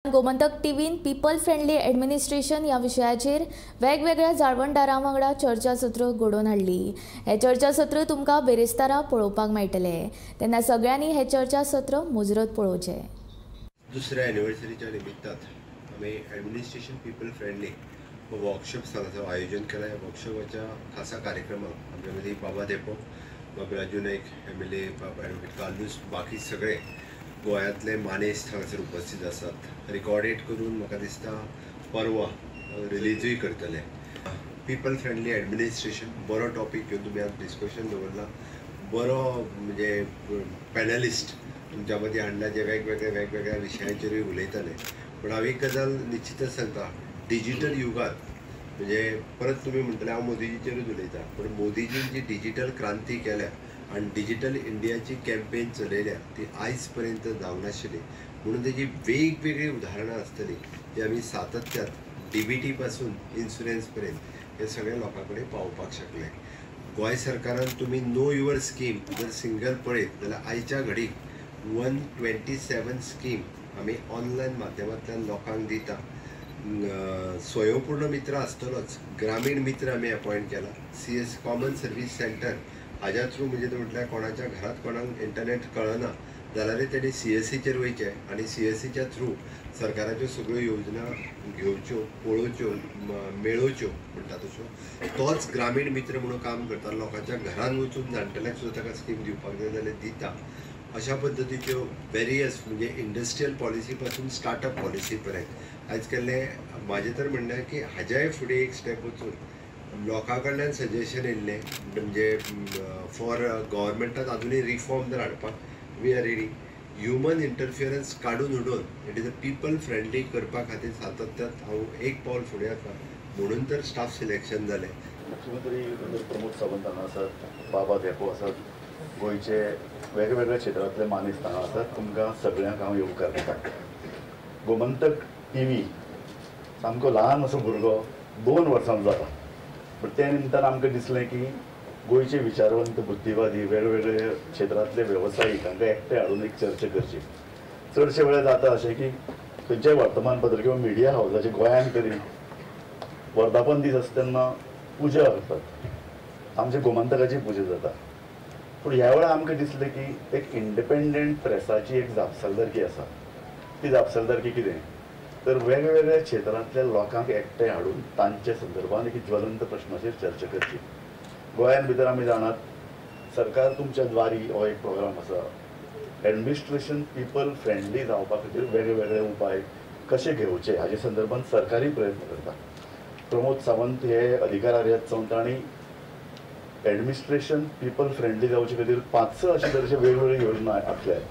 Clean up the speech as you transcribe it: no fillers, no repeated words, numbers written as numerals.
Gomantak टीव्हीन people friendly administration ह्या विशयाचेर वेगवेगळ्या जाळवणदारां वांगडा चर्चासत्र घडोवन हाडली. हें चर्चासत्र तुमकां बेरेस्तारा पळोवपाक मेळटलें. तेन्ना सगळ्यांनी हें चर्चासत्र मुजरत पळोवचें. दुसऱ्या एनिवर्सरीच्या निमित्तान आमी ॲडमिनिस्ट्रेशन पीपल फ्रेंडली वर्कशॉप हांगासर आयोजन केलां. ह्या वर्कशॉपाच्या खासा कार्यक्रमाक आमच्या मदीं बाबा धेंपो, बाब राजू नायक, एम.एल.ए. बाब ॲडवोकेट कार्लूस, बाकी सगळे गोंयांतले मानेस्त हांगासर उपस्थित आसात. रिकॉर्डेड करून म्हाका दिसता परवा रिलीजूय करतले. पीपल फ्रेंडली ॲडमिनिस्ट्रेशन बरो टॉपीक घेवन तुमी आज डिस्कशन दवरला. बरो म्हणजे पॅनलिस्ट तुमच्या मदीं हाडला जे वेगवेगळ्या वेगवेगळ्या विशयांचेरूय उलयताले. पूण हांव एक गजाल निश्चितच सांगता, डिजिटल युगांत म्हणजे परत तुमी म्हणटले हांव मोदीजीचेरूच उलयता, पूण मोदीजीन जी डिजिटल क्रांती केल्या आनी डिजिटल इंडियाची कॅम्पेन चलयल्या ती आयज पर्यंत जावंक नाशिल्ली. म्हणून तेजी वेगवेगळीं उदाहरणां आसतलीं जी आमी सातत्यात डीबीटी पासून इन्शुरन्स पर्यंत हे सगळे लोकां कडेन पावोवपाक शकले. गोंय सरकारान तुमी नो your scheme जर सिंगल पळयत जाल्यार आयच्या घडीक 127 स्कीम आमी ऑनलायन माध्यमांतल्यान लोकांक दिता. स्वयंपूर्ण मित्र आसतलोच, ग्रामीण मित्र आमी अपॉयंट केला, CS common service centre हाज्या थ्रू म्हणजे म्हटल्यार कोणाच्या घरांत कोणाक इंटरनेट कळना जाल्यारय तेणी सीएससीचेर वयचें आनी सीएससीच्या थ्रू सरकाराच्यो सगळ्यो योजना घेवच्यो, पळोवच्यो, मेळोवच्यो म्हणटा तश्यो. तोच ग्रामीण मित्र म्हणून काम करता, लोकांच्या घरान वचून जाणटेल्याक सुद्दां ताका स्कीम दिवपाक जाय जाल्यार दिता. अशा पद्दतीच्यो वेरियस म्हणजे इंडस्ट्रियल पॉलिसी पासून स्टार्टअप पॉलिसी पर्यंत आयज केल्लें. म्हाजें तर म्हणणें की हाज्याय फुडें एक स्टेप वचून लोकां कडल्यान सजेशन येयल्लें म्हणजे फॉर गव्हर्मेंटान आजुनूय रिफॉर्म जर हाडपाक we are ready. Human interference काडून उडोवन it is a people friendly करपा खातीर सातत्यात हांव एक पावल फुडें आसा, म्हणून तर स्टाफ सिलेक्शन जालें. मुख्यमंत्री प्रमोद सावंत हांगा आसात, बाबा धेंपो आसात, गोंयचे वेगवेगळ्या क्षेत्रांतले मानेस्त हांगा आसात. तुमकां सगळ्यांक हांव येवकार दिता. गोमंतक टीव्ही सामको ल्हान असो भुरगो 2 वर्सां जाला, पूण त्या निमतान आमकां दिसलें की गोंयचे विचारवंत, बुद्धिवादी, वेगवेगळे क्षेत्रांतले वेवसायीक हांकां एकठांय हाडून एक चर्चा करची. चडशे वेळार जाता अशें की खंयच्याय वर्तमानपत्र किंवा मिडिया हावजाचे गोंयांत तरी वर्धापन दीस आसता तेन्ना पुजा करतात, आमच्या गोमंतकाची पुजा जाता. पूण ह्या वेळार आमकां दिसलें की एक इंडिपेंडंट प्रेसाची एक जापसालदारकी आसा. ती जापसालदारकी कितें तर वेगवेगळ्या क्षेत्रांतल्या लोकांक एकठांय हाडून तांच्या संदर्भात एक ज्वलंत प्रश्नाचेर चर्चा करची. गोंयांत भितर आमी जाणात सरकार तुमच्या द्वारी हो एक प्रोग्राम आसा. ॲडमिनिस्ट्रेशन पीपल फ्रेंडली जावपा खातीर वेगवेगळे उपाय कशे घेवचे हाजे संदर्भात सरकारी प्रयत्न करता. प्रमोद सावंत हे अधिकारार येत सावन तांणी ॲडमिनिस्ट्रेशन पीपल फ्रेंडली जावचे खातीर 5-6 अशे तरेचे वेगवेगळे योजना आखल्यात.